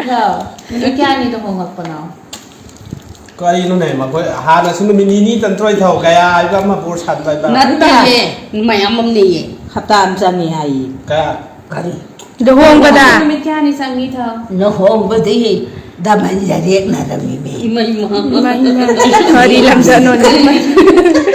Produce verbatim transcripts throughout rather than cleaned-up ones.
ꯅꯨꯃꯤꯠ ꯀꯌꯥꯅꯤꯗ ꯍꯣꯡꯉꯛꯄꯅꯣ? ꯀꯔꯤꯅꯣꯅꯦ ꯃꯈꯣꯏ? ꯍꯥꯟꯅꯁꯨ ꯅꯨꯃꯤꯠ ꯅꯤꯅꯤ ꯇꯟꯇ꯭ꯔꯣꯏ ꯊꯧ ꯒꯌꯥ ꯍꯥꯏꯕ ꯑꯃ ꯕꯣꯔ ꯁꯥꯟꯕ ꯍꯥꯏꯕ꯫ ꯅꯠꯇꯦ, ꯃꯌꯥꯝ ꯑꯃꯅꯦꯌꯦ꯫ ꯍꯞꯇꯥ ꯑꯃ ꯆꯪꯉꯤ ꯍꯥꯏꯌꯦ꯫ ꯀꯌꯥ? ꯀꯔꯤ? ꯂꯨꯍꯣꯡꯕꯗ꯫ ꯅꯨꯃꯤꯠ ꯀꯌꯥꯅꯤ ꯆꯪꯉꯤ ꯊꯧ? ꯂꯨꯍꯣꯡꯕꯗꯤ ꯗꯃꯟ ꯌꯥꯔꯦꯛꯅꯔꯝꯃꯤꯃꯤ꯫ ꯏꯃꯥ, ꯏꯃꯥ꯫ ꯀꯔꯤ ꯂꯝꯖꯠꯅꯣꯅꯦ?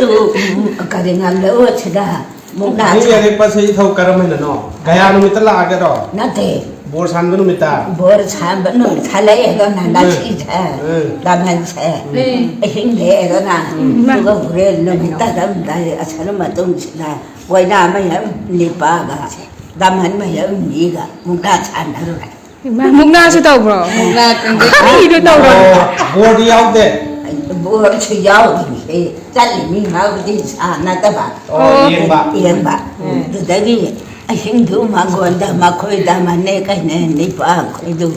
ꯇꯨ, ꯎꯝ, ꯀꯔꯤ ꯉꯝꯂꯛꯑꯣ ꯁꯤꯗ ꯃꯨꯛꯅꯥ ꯃꯤ ꯌꯥꯔꯦꯛꯄꯁꯦ ꯏꯊꯧ ꯀꯔꯝ ꯍꯥꯏꯅꯅꯣ? ꯒꯌꯥ ꯅꯨꯃꯤꯠꯇ ꯂꯥꯛꯑꯒꯦꯔꯣ? ꯅꯠꯇꯦ꯫ ꯕꯣꯔ ꯁꯥꯟꯕ ꯅꯨꯃꯤꯠꯇ? ꯕꯣꯔ ꯁꯥꯟꯕ ꯅꯨꯃꯤꯠ ꯁꯥꯠꯂꯛꯑꯦꯗꯅ ꯉꯁꯤꯁꯦ ꯎꯝ꯫ ꯗꯃꯟꯁꯦ꯫ ꯎꯝ꯫ ꯑꯍꯤꯡ ꯂꯦꯛꯑꯦꯗꯅ꯫ ꯎꯝ꯫ ꯑꯗꯨꯒ ꯍꯣꯔꯦꯟ ꯅꯨꯃꯤꯠ ꯇꯥꯔꯝꯗꯥꯏ ꯑꯁꯔ ꯃꯇꯨꯡꯁꯤꯗ ꯀꯣꯏꯅꯥ ꯃꯌꯥꯝ ꯅꯤꯄꯥꯒ ꯗꯃꯟ ꯃꯌꯥꯝ ꯃꯤꯒ ꯃꯨꯛꯅꯥ ꯁꯥꯟꯅꯔꯨꯔꯦ꯫ ꯏꯃꯥ, ꯃꯨꯛꯅꯥꯁꯨ ꯇꯧꯕ꯭ꯔꯣ? ꯃꯨꯛꯅꯥ ꯈꯪꯗꯦ꯫ ꯀꯔꯤꯅꯣ ꯇꯧꯕ꯭ꯔꯣ? ꯑꯣ, ꯕꯣꯔꯗꯤ ꯌꯥꯎꯗꯦ? ꯕꯣꯔꯁꯨ ꯌꯥꯎꯗ꯭ꯔꯤꯁꯦ ꯆꯠꯂꯤ ꯃꯤ ꯉꯥꯎꯕꯗꯤ ꯁꯥꯟꯅꯗꯕ꯫ ꯑꯣ, ꯌꯦꯡꯕ꯫ ꯌꯦꯡꯕ꯫ ꯑꯗꯨꯗꯒꯤ ꯑꯍꯤꯡꯗꯨ ꯃꯉꯣꯟꯗ ꯃꯈꯣꯏꯗ ꯃꯅꯦ ꯀꯩꯅꯦ ꯅꯤꯄꯥ ꯑꯩꯈꯣꯏꯗꯨ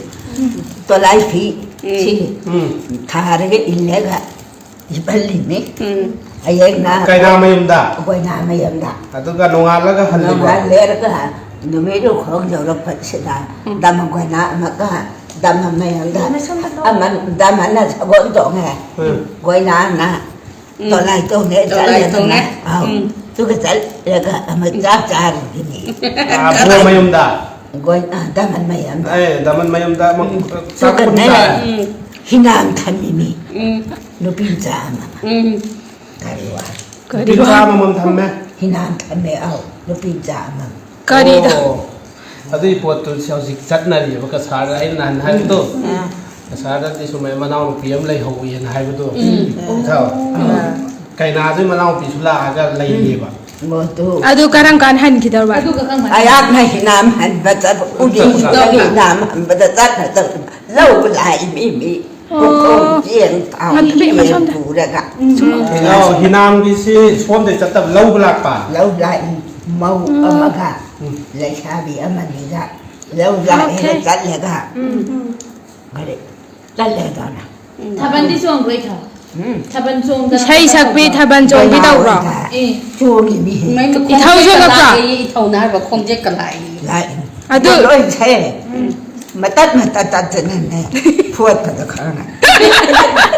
ꯇꯣꯂꯥꯏ ꯐꯤ ꯁꯤ ꯎꯝ꯫ ꯊꯥꯔꯒ ꯏꯜꯂꯒ ꯏꯕꯜꯂꯤꯅꯤ꯫ ꯎꯝ꯫ ꯍꯌꯦꯡꯅ ꯀꯩꯅꯥ ꯃꯌꯨꯝꯗ? ꯑꯩꯈꯣꯏꯅ ꯃꯌꯨꯝꯗ꯫ ꯑꯗꯨꯒ ꯅꯣꯡꯉꯥꯜꯂꯒ ꯍꯜꯂꯤꯕ? ꯅꯣꯡꯉꯥꯜ ꯂꯩꯔꯒ ꯅꯨꯃꯤꯠ ꯎꯈꯣꯡ ꯌꯧꯔꯛꯄꯁꯤꯗ ꯗꯃ ꯀꯣꯏꯅꯥ ꯑꯃꯒ ꯗꯃ ꯃꯌꯨꯝꯗ ꯑꯃ ꯗꯃꯅ ꯁꯒꯣꯜ ꯇꯣꯡꯉꯦ꯫ ꯎꯝ꯫ ꯀꯣꯏꯅꯥꯅ ꯇꯣꯂꯥꯏ ꯇꯣꯡꯉꯦ ꯇꯣꯂꯥꯏ ꯆꯠꯂꯦꯗꯅ꯫ ꯇꯣꯡꯉꯦ꯫ ꯑꯧ꯫ ꯎꯝ꯫ ꯑꯗꯨꯒ ꯆꯠꯂꯒ ꯑꯃ ꯆꯥꯛ ꯆꯥꯔꯨꯕꯅꯤ꯫ ꯑꯥ, ꯕꯣꯔ ꯃꯌꯨꯝꯗ? ꯀꯣꯏꯅꯥ ꯗꯃꯟ ꯃꯌꯨꯝꯗ꯫ ꯑꯦ, ꯗꯃꯟ ꯃꯌꯨꯝꯗ ꯑꯃꯨꯛ ꯆꯥꯛ ꯑꯗꯨꯒꯅꯦ ꯄꯨꯟꯕ? ꯎꯝ꯫ ꯍꯤꯅꯥꯡ ꯊꯝꯃꯤꯅꯤ꯫ ꯎꯝ꯫ ꯅꯨꯄꯤ ꯃꯆꯥ ꯑꯃ꯫ ꯎꯝ꯫ ꯀꯔꯤ ꯋꯥ? ꯅꯨꯄꯤ ꯃꯆꯥ ꯑꯃꯃꯝ ꯊꯝꯃꯦ? ꯍꯤꯅꯥꯡ ꯊꯝꯃꯦ꯫ ꯑꯧ, ꯅꯨꯄꯤ ꯃꯆꯥ ꯑꯃ꯫ ꯀꯔꯤꯗ? ꯑꯣ, ꯑꯗꯨꯒꯤ ꯄꯣꯠꯇꯨ ꯍꯧꯖꯤꯛ ꯆꯠꯅꯔꯤꯕ ꯀꯁꯥꯔꯗ꯫ ꯑꯩꯅ ꯅꯍꯥꯟ ꯍꯥꯏꯕꯗꯣ, ꯀꯁꯥꯔꯗꯗꯤ ꯁꯨꯃꯥꯏꯅ ꯃꯅꯥꯎꯅꯨꯄꯤ ꯑꯃ ꯂꯩꯍꯧꯋꯦꯅ ꯍꯥꯏꯕꯗꯣ꯫ ꯀꯩꯅꯥꯗꯨꯒꯤ ꯃꯅꯥꯎꯅꯨꯄꯤꯁꯨ ꯂꯥꯛꯑꯒ ꯂꯩꯌꯦꯕ꯫ ꯃꯣꯏꯗꯨ ꯑꯗꯨ ꯀꯔꯝ ꯀꯥꯟꯗ ꯍꯟꯈꯤꯗꯧꯔꯕ? ꯑꯗꯨꯒ ꯀꯔꯝ ꯀꯥꯟꯗ? ꯑꯩꯍꯥꯛꯅ ꯍꯤꯅꯥꯝ ꯍꯟꯕ ꯆꯠꯄ ꯎꯗꯤꯗ ꯍꯤꯅꯥꯝ ꯍꯟꯕꯗ ꯆꯠꯅꯗꯕ ꯂꯧꯕ ꯂꯥꯛꯏ ꯃꯤ ꯃꯤ꯫ ꯄꯨꯈꯣꯡ ꯆꯦꯡ ꯊꯥꯎ ꯃꯗꯨꯗꯤ ꯆꯦꯡ ꯃꯁꯣꯝꯗ꯫ ꯄꯨꯔꯒ ꯍꯤꯅꯥꯝꯒꯤꯁꯤ ꯁꯣꯝꯗꯩ ꯆꯠꯇꯕ ꯂꯧꯕ ꯂꯥꯛꯄ? ꯂꯧ ꯂꯥꯛꯏ꯫ ꯃꯧ ꯑꯃꯒ ꯂꯩꯁꯥꯕꯤ ꯑꯃꯅꯤꯒ ꯂꯧ ꯂꯥꯛꯑꯦ꯫ Okay. ꯆꯠꯂꯒ ꯀꯔꯤ ꯆꯠꯂꯦꯗꯅ꯫ ꯊꯥꯕꯜꯗꯤ ꯆꯣꯡꯕ꯭ꯔꯣ ꯏꯊꯧ? ꯎꯝ꯫ ꯊꯥꯕꯜ ꯆꯣꯡꯗꯅ ꯏꯁꯩ ꯁꯛꯄꯤ, ꯊꯥꯕꯜ ꯆꯣꯡꯕꯤ ꯇꯧꯕ꯭ꯔꯣ? ꯑꯦ꯫ ꯆꯣꯡꯉꯤꯅꯤ꯫ ꯃꯩ ꯏꯊꯧꯁꯨ ꯈꯣꯡꯖꯦꯠꯀ ꯉꯛꯄ꯭ꯔꯣ? ꯂꯥꯛꯑꯦꯌꯦ, ꯏꯊꯧꯅ ꯍꯥꯏꯕ ꯈꯣꯡꯖꯦꯠꯀ ꯂꯥꯛꯑꯦꯌꯦ꯫ ꯂꯥꯛꯏ꯫ ꯑꯗꯨ ꯂꯣꯏꯁꯦ꯫ ꯃꯇꯠ ꯃꯇꯠ ꯇꯠꯇꯅꯅꯦ ꯐꯣꯠꯄꯗ ꯈꯔ ꯉꯥꯏ꯫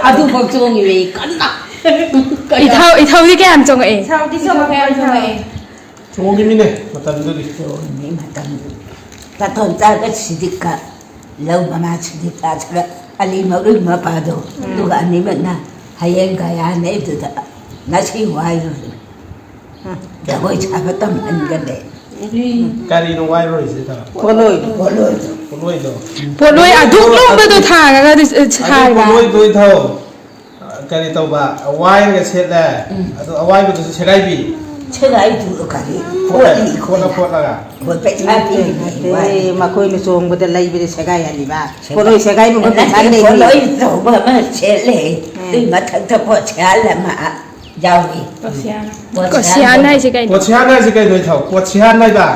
ꯑꯗꯨꯐꯥꯎ ꯆꯣꯡꯉꯤꯕ ꯑꯩ ꯀꯟꯅ꯫ ꯏꯊꯧ, ꯏꯊꯧꯗꯤ ꯀꯌꯥꯝ ꯆꯣꯡꯉꯛꯑꯦ? ꯏꯊꯧꯗꯤ ꯆꯣꯡꯉꯛꯑꯦ꯫ ꯆꯣꯡꯉꯤꯃꯤꯅꯦ ꯃꯇꯝꯗꯨꯗꯤ꯫ ꯆꯣꯡꯉꯤꯃꯤ ꯃꯇꯝꯗꯨꯗꯤ꯫ ꯇꯥꯇꯣꯟ ꯆꯥꯒ ꯁꯤꯗꯤꯛꯀ ꯂꯧ ꯃꯃꯥ ꯁꯤꯗꯤꯛꯀ ꯁꯤꯒ ꯑꯂꯤ ꯃꯔꯨꯏ ꯃꯄꯥꯗꯣ꯫ ꯎꯝ꯫ ꯑꯗꯨꯒ ꯑꯅꯤꯃꯛꯅ ꯍꯌꯦꯡ ꯒꯌꯥꯅꯦ ꯑꯗꯨꯗ ꯉꯁꯤ ꯋꯥꯏꯔꯨꯔꯦ꯫ ꯖꯒꯣꯏ ꯁꯥꯕ ꯇꯝꯍꯟꯒꯅꯤ꯫ ꯀꯔꯤꯅꯣ ꯋꯥꯏꯔꯣꯏꯁꯦ ꯇꯧꯔꯣ? ꯄꯣꯠꯂꯣꯏ꯫ ꯄꯣꯠꯂꯣꯏꯗꯣ꯫ ꯄꯣꯠꯂꯣꯏꯗꯣ꯫ ꯄꯣꯠꯂꯣꯏ ꯑꯗꯨꯛ ꯂꯨꯝꯕꯗꯣ ꯊꯥꯡꯉꯒ ꯑꯗꯨ, ꯑ, ꯑꯗꯨ ꯁꯥꯔꯤꯕ꯫ ꯄꯣꯠꯂꯣꯏꯗꯣ ꯏꯊꯧ꯫ ꯑ, ꯀꯔꯤ ꯇꯧꯕ? ꯋꯥꯏꯔꯒ ꯁꯦꯠꯂꯦ꯫ ꯎꯝ꯫ ꯑꯗꯨ ꯑꯋꯥꯏꯕꯗꯨꯁꯨ ꯁꯦꯒꯥꯏꯕꯤ꯫ ꯁꯦꯒꯥꯏꯗꯨ ꯀꯔꯤ? ꯐꯣꯠꯂꯦ, ꯐꯣꯠꯂꯤ ꯐꯣꯠꯂ ꯑꯩꯈꯣꯏꯅ꯫ ꯐꯣꯠꯂꯒ꯫ ꯈꯣꯏ ꯄꯩꯁꯥ ꯄꯤꯔꯤꯅꯦ ꯅꯠꯇꯦ, ꯋꯥꯏꯔꯤꯅꯦ꯫ ꯃꯈꯣꯏꯅ ꯆꯣꯡꯕꯗ ꯂꯩꯕꯗ ꯁꯦꯒꯥꯏꯍꯜꯂꯤꯕ꯫ ꯁꯦꯒꯥꯏ-, ꯄꯣꯠꯂꯣꯏ ꯁꯦꯒꯥꯏꯕ ꯅꯠꯇꯦ, ꯄꯩꯁꯥ ꯂꯩꯔꯤꯅꯦ꯫ ꯄꯣꯠꯂꯣꯏ ꯇꯧꯕ ꯑꯃ ꯁꯦꯠꯂꯦ꯫ ꯎꯝ꯫ ꯑꯗꯨꯏ ꯃꯊꯛꯇ ꯄꯣꯠ ꯁꯦꯠꯍꯜ ꯑꯃ ꯌꯥꯎꯏ꯫ ꯀꯣꯁꯤꯌꯥꯅ꯫ ꯄꯣꯠꯁꯤꯌꯥꯟ ꯀꯣꯁꯤꯌꯥꯟ ꯍꯥꯏꯁꯦ ꯀꯩꯅꯣ? ꯀꯣꯁꯤꯌꯥꯟ ꯍꯥꯏꯁꯦ ꯀꯩꯅꯣ ꯏꯊꯧ? ꯀꯣꯁꯤꯌꯥꯟ ꯍꯥꯏꯕ?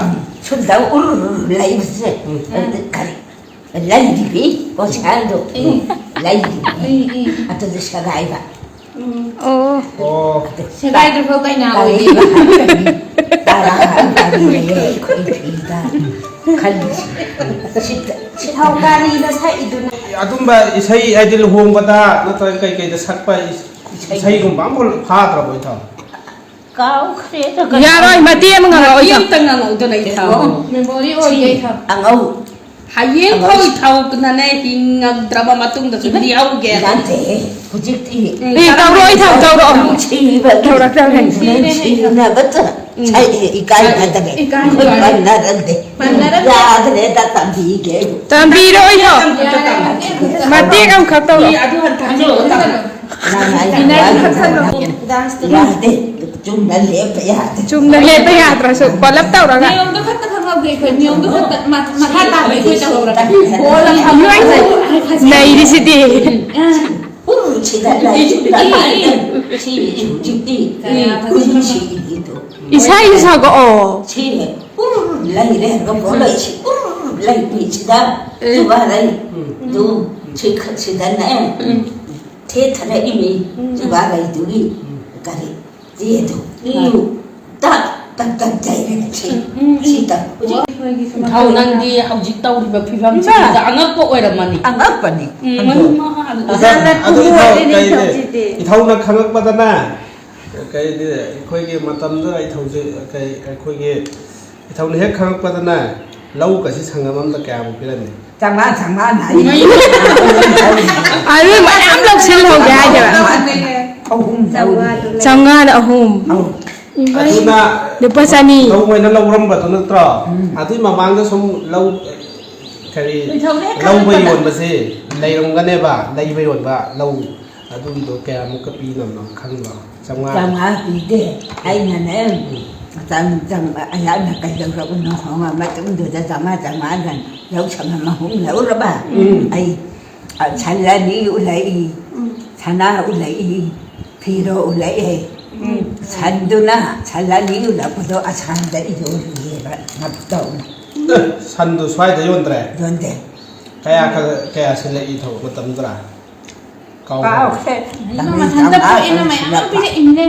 ꯁꯨꯝꯗ ꯎꯔꯨ ꯎꯔꯨ ꯂꯩꯕꯁꯦ꯫ ꯎꯝ꯫ ꯑꯗꯨ ꯀꯔꯤ? ꯂꯩꯔꯤꯕꯤ ꯀꯣꯁꯤꯌꯥꯟꯗꯣ꯫ ꯎꯝ꯫ ꯂꯩꯔꯤꯕꯤ꯫ ꯎꯝ, ꯎꯝ꯫ ꯑꯗꯨꯗ ꯁꯦꯒꯥꯏꯕ꯫ ꯎꯝ꯫ ꯑꯣ꯫ ꯑꯣ꯫ ꯑꯗꯨ ꯁꯦꯒꯥꯏꯗ꯭ꯔꯤꯐꯥꯎ ꯀꯩꯅꯥ ꯀꯔꯤ ꯑꯣꯏꯗꯦ꯫ ꯇꯔꯥ ꯀꯔꯤ ꯂꯩꯌꯦ ꯑꯩꯈꯣꯏ ꯐꯤꯗ ꯈꯜꯂꯤꯁꯦ꯫ ꯁꯤꯗ, ꯁꯤꯗ꯫ ꯏꯊꯧ ꯒꯥꯔꯤꯗ ꯁꯛꯏꯗꯨꯅ꯫ ꯑꯗꯨꯝꯕ ꯏꯁꯩ ꯍꯥꯏꯗꯤ ꯂꯨꯍꯣꯡꯕꯗ ꯅꯠꯇ꯭ꯔꯒ ꯀꯩꯀꯩꯗ ꯁꯛꯄ ꯏꯁ-, ꯏꯁꯩꯒꯨꯝꯕ ꯑꯃꯐꯥꯎ ꯐꯥꯗ꯭ꯔꯕꯣ ꯏꯊꯧ? ꯀꯥꯎꯈ꯭ꯔꯦꯗ ꯀꯩꯅꯣ꯫ ꯌꯥꯔꯣꯏ, ꯃꯇꯦꯛ ꯑꯃ ꯉꯥꯡꯉꯛꯑꯣ, ꯃꯇꯦꯛ ꯏꯊꯧ꯫ ꯑꯝꯇ ꯉꯥꯡꯉꯛꯎꯗꯅ, ꯏꯊꯧ꯫ ꯑꯣ꯫ ꯃꯦꯃꯣꯔꯤ ꯑꯣꯏꯒꯦ, ꯁꯤ ꯏꯊꯧ꯫ ꯑꯉꯧ-, ꯑꯉꯧ-, ꯏꯊꯧ, ꯏꯊꯧꯅꯅꯦ ꯍꯤꯡꯉꯛꯇ꯭ꯔꯕ ꯃꯇꯨꯡꯗꯁꯨ ꯂꯤꯍꯧꯒꯦ꯫ ꯅꯠꯇꯦ, ꯍꯧꯖꯤꯛꯇꯤ ꯎꯝ, ꯑꯦ, ꯇꯧꯔꯛꯑꯣ, ꯏꯊꯧ, ꯇꯧꯔꯛꯑꯣ꯫ ꯅꯨꯡꯁꯤꯕ-, ꯇꯧꯔꯛ, ꯇꯧꯔꯛ꯫ ꯅꯨꯡꯁꯤꯅꯕꯇ ꯎꯝ꯫ ꯁꯥꯏ-, ꯏꯀꯥꯏꯅꯗ꯭ꯔꯦ꯫ ꯏꯀꯥꯏꯅꯗ꯭ꯔꯦ꯫ ꯑꯩꯈꯣꯏ ꯄꯟꯅꯔꯛꯇꯦ꯫ ꯄꯟꯅꯔꯛꯇꯦ꯫ ꯌꯥꯗ꯭ꯔꯦꯗ, ꯇꯝꯕꯤꯒꯦ꯫ ꯇꯝꯕꯤꯔꯣ, ꯏꯊꯧ꯫ ꯌꯥꯔꯦ, ꯌꯥꯔꯦ꯫ ꯃꯇꯦꯛ ꯑꯃꯈꯛ ꯇꯧꯔꯛꯑꯣ꯫ ꯃꯤ ꯑꯗꯨ ꯍꯟꯊꯍꯜꯂꯣ꯫ ꯗꯥꯟꯁꯇꯨ ꯌꯥꯗꯦ꯫ ꯆꯨꯝꯅ ꯂꯦꯞꯄ ꯌꯥꯗꯦ꯫ ꯆꯨꯝꯅ ꯂꯦꯞꯄ ꯌꯥꯗ꯭ꯔꯁꯨ ꯄꯨꯂꯞ ꯇꯧꯔꯒ꯫ ꯅꯤꯌꯣꯝꯗꯣ ꯈꯛꯇ ꯈꯪꯍꯧꯗꯦ ꯑꯩꯈꯣꯏ꯫ ꯅꯤꯌꯣꯝꯗꯣ ꯈꯛꯇ ꯃ-, ꯃꯈꯥ ꯇꯥꯕ ꯑꯩꯈꯣꯏ ꯇꯧꯍꯧꯔꯒ꯫ ꯅꯩꯔꯤꯁꯤꯗꯤ꯫ ꯎꯝ, ꯁꯤꯗ ꯂꯩ, ꯁꯤꯗ ꯂꯩ꯫ ꯁꯤ ꯍꯧꯖꯤꯛꯇꯤ ꯀꯌꯥ ꯐꯖꯅ ꯏꯁꯥ ꯏꯁꯥꯒ, ꯑꯣ꯫ ꯁꯤ ꯂꯩꯔꯦ, ꯂꯩꯔꯦ, ꯂꯩꯁꯤ꯫ ꯂꯩꯕꯤꯁꯤꯗ ꯎꯝ꯫ ꯇꯨꯕꯥꯔꯩ꯫ ꯎꯝ꯫ ꯇꯨ, ꯁꯤ ꯈ-, ꯁꯤꯗꯅꯦ꯫ ꯎꯝ꯫ ꯊꯦꯠꯊꯔꯛꯏꯃꯤ꯫ ꯎꯝ꯫ ꯇꯨꯕꯥꯔꯩꯗꯨꯒꯤ ꯎꯝ꯫ ꯀꯔꯤ? ꯆꯦꯗꯣ꯫ ꯎꯝ꯫ ꯇꯨ, ꯇ, ꯑꯝꯇꯪ ꯆꯩꯔꯛꯁꯤ꯫ ꯎꯝ, ꯎꯝ꯫ ꯁꯤꯗ꯫ ꯍꯧꯖꯤꯛ ꯏꯊꯧ, ꯅꯪꯗꯤ ꯍꯧꯖꯤꯛ ꯇꯧꯔꯤꯕ ꯐꯤꯕꯝꯁꯤꯗ ꯏꯃꯥ꯫ ꯑꯉꯛꯄ ꯑꯣꯏꯔꯝꯃꯅꯤ꯫ ꯑꯉꯛꯄꯅꯤ꯫ ꯎꯝ, ꯑꯗꯣ, ꯃꯥ ꯑꯗꯨ ꯏꯆꯥ ꯅꯠꯇꯨ ꯑꯗꯨ ꯏꯊꯧ ꯑꯣꯏꯔꯦꯅꯦ ꯀꯩꯗꯤ, ꯍꯧꯖꯤꯛꯇꯤ꯫ ꯏꯊꯧꯅ ꯈꯪꯉꯛꯄꯗꯅꯦ, ꯀꯩꯗꯤ, ꯑꯩꯈꯣꯏꯒꯤ ꯃꯇꯝꯗꯨꯗ ꯏꯊꯧꯁꯦ, ꯀꯩ, ꯑꯩꯈꯣꯏꯒꯤ ꯏꯊꯧꯅ ꯍꯦꯛ ꯈꯪꯉꯛꯄꯗꯅꯦ, ꯂꯧꯒꯁꯤ ꯁꯪꯒꯝ ꯑꯃꯗ ꯀꯌꯥꯃꯨꯛ ꯄꯤꯔꯝꯃꯤ? ꯆꯥꯝꯃꯉꯥ, ꯆꯥꯝꯃꯉꯥꯅ ꯑꯩ꯫ ꯑꯗꯨ ꯃꯌꯥꯝ ꯂꯧꯁꯤꯜꯍꯧꯒꯦ ꯍꯥꯏꯗꯦꯕ꯫ ꯑꯍꯨꯝ ꯂꯧꯔꯤ꯫ ꯆꯥꯝꯃꯉꯥꯗ ꯑꯍꯨꯝ꯫ ꯑꯧ꯫ ꯏꯃꯥꯏ꯫ ꯑꯗꯨꯅ ꯂꯨꯄꯥ ꯆꯅꯤ꯫ ꯂꯧ ꯑꯣꯏꯅ ꯂꯧꯔꯝꯕꯗꯨ ꯅꯠꯇ꯭ꯔꯣ? ꯎꯝ꯫ ꯑꯗꯨꯏ ꯃꯃꯥꯡꯗ ꯁꯨꯝ ꯂꯧ, ꯀꯔꯤ, ꯅꯤꯡꯊꯧꯅ ꯍꯦꯛ ꯂꯧꯕ ꯈꯪꯉꯛꯄꯗ꯫ ꯌꯣꯟꯕꯁꯦ ꯂꯩꯔꯝꯒꯅꯦꯕ, ꯂꯩꯕ ꯌꯣꯟꯕ ꯂꯧ꯫ ꯑꯗꯨꯒꯤꯗꯣ ꯀꯌꯥꯃꯨꯛꯀ ꯄꯤꯅꯕꯅꯣ ꯈꯪꯕ꯭ꯔꯣ? ꯆꯥꯝꯃꯉꯥ꯫ ꯆꯥꯝꯃꯉꯥ ꯄꯤꯗꯦ꯫ ꯑꯩꯅꯅꯦ, ꯆꯥꯝ-, ꯆꯥꯝ-, ꯑꯩꯍꯥꯛꯅ ꯀꯩꯗꯧꯔꯕꯅꯣ ꯈꯪꯉ ꯃꯇꯨꯡꯗꯨꯗ ꯆꯥꯝꯃꯉꯥ, ꯆꯥꯝꯃꯉꯥꯗ ꯂꯧ ꯁꯪꯒꯝ ꯑꯍꯨꯝ ꯂꯧꯔꯕ? ꯎꯝ꯫ ꯑꯩ, ꯑ, ꯁꯟ ꯑꯅꯤ ꯎꯂꯛꯏ, ꯎꯝ꯫ ꯁꯅꯥ ꯎꯂꯛꯏ, ꯐꯤꯔꯣ ꯎꯂꯛꯏ꯫ ꯎꯝ꯫ ꯁꯟꯗꯨꯅ, ꯁꯟ ꯑꯅꯤ ꯎꯂꯛꯄꯗꯣ ꯑꯁꯥꯝꯗ ꯌꯣꯜꯂꯨꯏꯌꯦꯕ, ꯅꯞꯇꯧꯅ꯫ ꯑꯦ, ꯁꯟꯗꯨ ꯁ꯭ꯋꯥꯏꯗ ꯌꯣꯟꯗ꯭ꯔꯦ? ꯌꯣꯟꯗꯦ꯫ ꯀꯌꯥ, ꯀꯌꯥ ꯁꯤꯜꯂꯛꯏ ꯊꯧꯕ ꯃꯇꯝꯗꯨꯗ? ꯀꯥꯎꯈ꯭ꯔꯦ꯫ ꯀꯥꯎꯈ꯭ꯔꯦ꯫ ꯏꯃꯥ ꯃꯊꯟꯇ ꯄꯣꯛꯑꯦꯅ ꯃꯌꯥꯝ ꯄꯤꯔꯛꯏꯅꯦ꯫